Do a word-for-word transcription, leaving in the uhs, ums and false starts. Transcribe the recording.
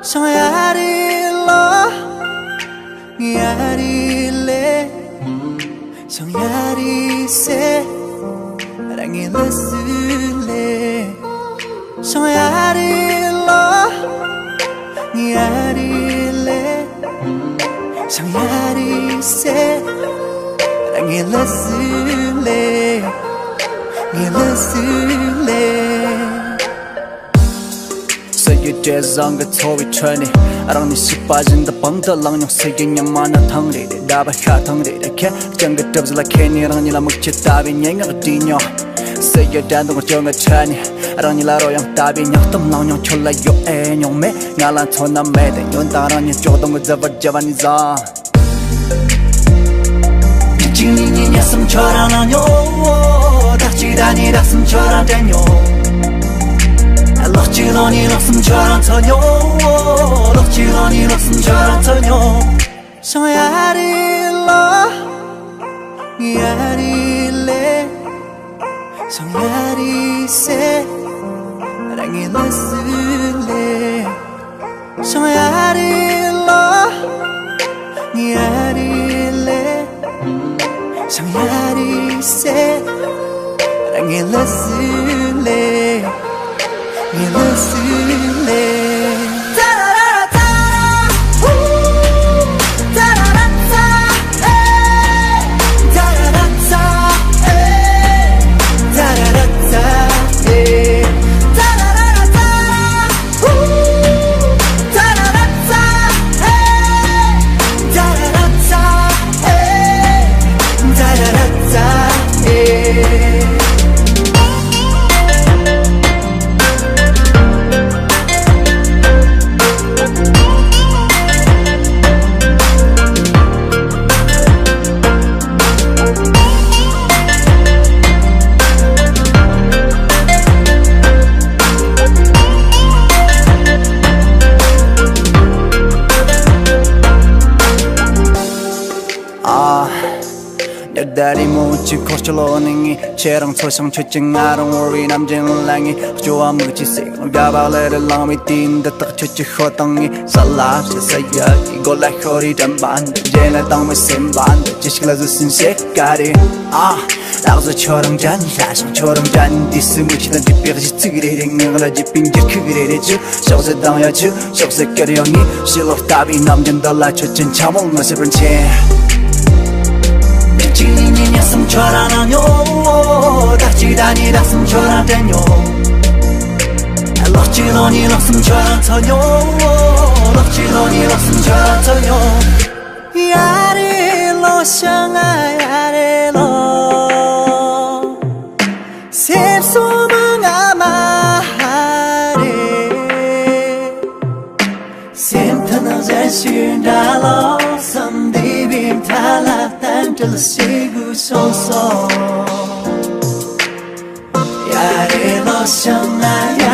ཤང་ཡ་རི་ལོ། ཡ་རི་ལེ། ཤང་ཡ་རི་སེ། རང་ངི་ལ་སུ་ལེ། ཤང་ཡ་རི་ལོ། ཡ་རི་ལེ། ཤང་ཡ་རི་སེ། རང་ངི་ལ་སུ་ལེ། ངི་ལ་སུ་ལེ། ས་ཡི་བྲེ་བཟང་གི་འཚོ་བའི་ཁྲོད་ནས། རང་ཉིད་ཤི་བ་བཞིན་དུ་པང་དུ་བླངས་མྱོང་། ས་ཡི་ཉི་མ་ནི་ཐང་རེ་རེ། ཟླ་བ་ཤ་ཐང་རེ་རེ། ཁྱེད་ཅང་གི་གྲིབ་ཟིལ་ལ་ཁྱེད་ནི་རང་ཉིད་ལ་མིག་ཆུ་ལྟ་བུའི་སྙན་ངག་བྲིས་མྱོང་། ས་ཡི་དྲན་གདུང་སྐྱོ་ངལ་ཁྲོད་ནས། རང་ཉིད་ལ་རོལ་དབྱངས་ལྟ་བུའི་སྙིང་གཏམ་བླངས་མྱོང་། ཁྱོད་ལ་ཡོད་ཨེ་མྱོང་མེད། ང་ལ་མཚོན་ན་མེད་དེ། ཉོན་དང་རང་ཉིད་སྐྱོ་གདུང་གི་རྫི་བོར་བརྒྱབ་པ་ནི་བཟང་། གཅིག་ནི་གཉིས་ཉིས་གསུམ་ཁྱོད་རང་ལ་ཉོ། ཟླ་གཅིག་ཟླ་གཉིས་ཟླ་གསུམ་ཁྱོད་རང་དྲན་ཉོ། ལོ་གཅིག་ལོ་གཉིས་ལོ་གསུམ་ཁྱོད་རང་འཚོ་ཉོ། ལོ་གཅིག་ལོ་གཉིས་ལོ་གསུམ་ཁྱོད་རང་འཚོ་ཉོ། ཤང་ཡ་རི་ལོ། ཡ་རི་ལེ། ཤང་ཡ་རི་སེ། རང་ངི་ལ་སུ་ལེ། ཤང་ཡ་རི་ལོ། ཡ་རི་ལེ། ཤང་ཡ་རི་སེ། རང་ངི་ལ་སུ་ལེ། ངི་ལ་སུ་ལེ། ཨ། ཉི་ཟླ་རི་མོ་གཅིག་འཁོར་སྐྱོད་ལོ་ནི་ངས། ཁྱེད་རང་འཚོ་ཞིང་ཁྱོད་ཀྱིས་ང་རང་བོར་བའི་ནམ་རྒྱུན་ལ་ངས། སྐྱོ་བ་མིག་གིས་བསྲེགས་རུང་དགའ་བ་ལས་རེ་ལངས་པའི་དུས་འདི་དག་ཁྱོད་ཀྱི་ཤོད་སྟངས་ངས། ས་ལ་ཞེ་ས་ཡ་གི་མགོ་ལ་ཤོར་བའི་དྲན་པ་འདི། རྗེས་ལ་དྭངས་མའི་སེམས་པ་འདི། ཅི་ཞིག་ལ་བཟོད་སྲན་བྱེད་ག་རེ། ཨ། ལག་བཟོ་ཁྱོད་རང་དྲན། ལྷ་ཞིང་ཁྱོད་རང་དྲན། དུས་སུ་མིག་ཆུ་དང་བརྗིད་པའི་གཞས་ཚིག་རེ་རེ། ངག་ལ་བརྗིད་པའི་འགྱུར་ཁུག་རེ་རེ་བཅུག་ཤོག་ཟེར་དང་ཡ་བཅུག་ཤོག་ཟེར་ཀེར་ཡང་ངས། ཕྱི་ལོགས་ལྟ་བུའི་ནམ་རྒྱུན་འདི་ལ་ཁྱོད་ཀྱི་འཁྱམ་མོ་ངོ་ཤེས་པར་མཁྱེན། གཅིག་ནི་གཉིས་ཉིས་གསུམ་ཁྱོད་རང་ལ་ཉོ། ཟླ་གཅིག་ཟླ་གཉིས་ཟླ་གསུམ་ཁྱོད་རང་དྲན་ཉོ། ལོ་གཅིག་ལོ་གཉིས་ལོ་གསུམ་ཁྱོད་རང་འཚོ་ཉོ། ལོ་གཅིག་ལོ་གཉིས་ལོ་གསུམ་ཁྱོད་རང་འཚོ་ཉོ། ཡ་རེ་ལོ་ཤང་ང་ཡ་རེ་ལོ། སེམས་སོ་མ་ང་མ་ཧ་རེ། སེམས་ཐ་ན་གཞན་ཞུ་འདྲ་ལོ། བསམ་འདི་བིམ་ཐ་ལ་བསྟན་འགྲེལ་ཞིག་དགོས་སོང་སོ། ཡ་རེ་ལོ་ཤང་ང་ཡ་